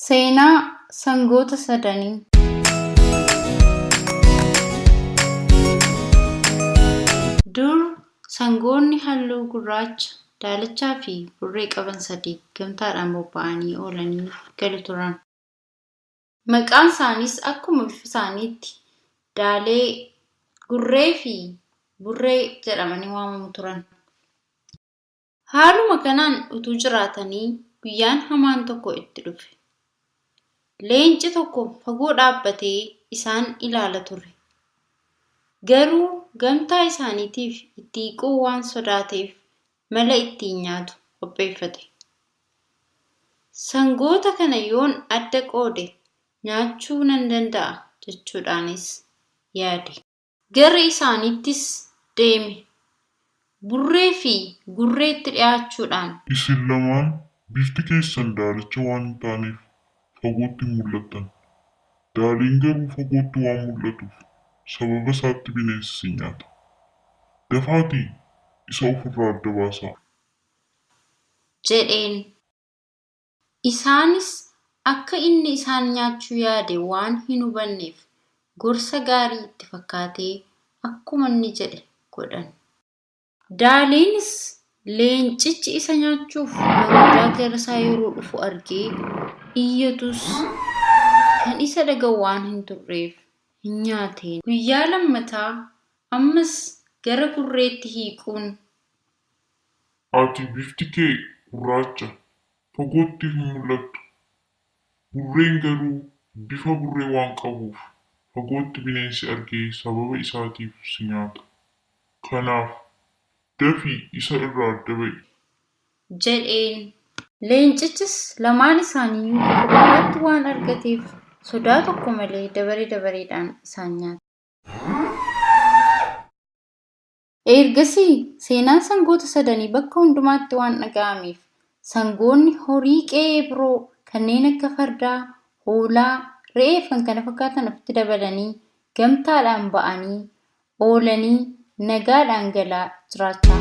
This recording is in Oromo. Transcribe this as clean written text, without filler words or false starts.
Seenaa sangoota sadanii. Dur sangoonni halluu gurraacha, daalachaa fi burree qaban sadii gamtaadhaan bobba'anii oolanii galu turan. Maqaan isaaniis akkuma bifa isaaniitti Daalee, Gurree fi Burree jedhamanii waamamu turan. Haaluma kanaan utuu jiraatanii guyyaan hamaan tokko itti dhufe. Leenci tokko fagoo dhaabbatee isaan ilaala ture. Garuu gamtaa isaaniitiif itti hiiquu waan sodaateef mala ittiin nyaatu qopheeffate. Sangoota kana yoon adda qoode nyaachuu nan danda'a jechuudhaanis yaade. Gara isaaniittis deeme. Burree fi Gurreetti dhiyaachuudhaan. Isin lamaan bifti keessan daalacha waan hin taaneef fagootti hin mul'attan. Daaleen garuu fagootti waan mul'atuuf sababa isaatti bineensi isin nyaata. Dafaatii isa ofirraa adda baasaa. Jedheen. Isaanis akka inni isaan nyaachuu yaade waan hin hubanneef gorsa gaarii itti fakkaatee akkuma inni jedhe godhan. Daaleenis leencichi isa nyaachuuf marodaa gara isaa yeroo dhufu argee iyyatus kan isa dhaga'u waan hin turreef hin nyaateen. Guyyaa lammataa ammas gara Gurreetti hiiquun. Ati bifti kee gurraacha, fagootti hin mul'attu. Burreen garuu bifa burree waan qabuuf fagootti bineensi argee sababa isaatiif si nyaata. Kanaaf dafii isa irraa adda ba'i. Jedheen. Leencichis lamaan isaaniiyyuu qofa qofaatti waan argateef sodaa tokko malee dabaree dabareedhaan isaan nyaate. Ergasii seenaan sangoota sadanii bakka hundumaatti waan dhaga'ameef sangoonni horii qe'ee biroo kanneen akka fardaa, hoolaa, re'ee fi kan kana fakkaatan ofitti dabalanii gamtaadhaan ba'anii oolanii nagaadhaan galaa jiraachaa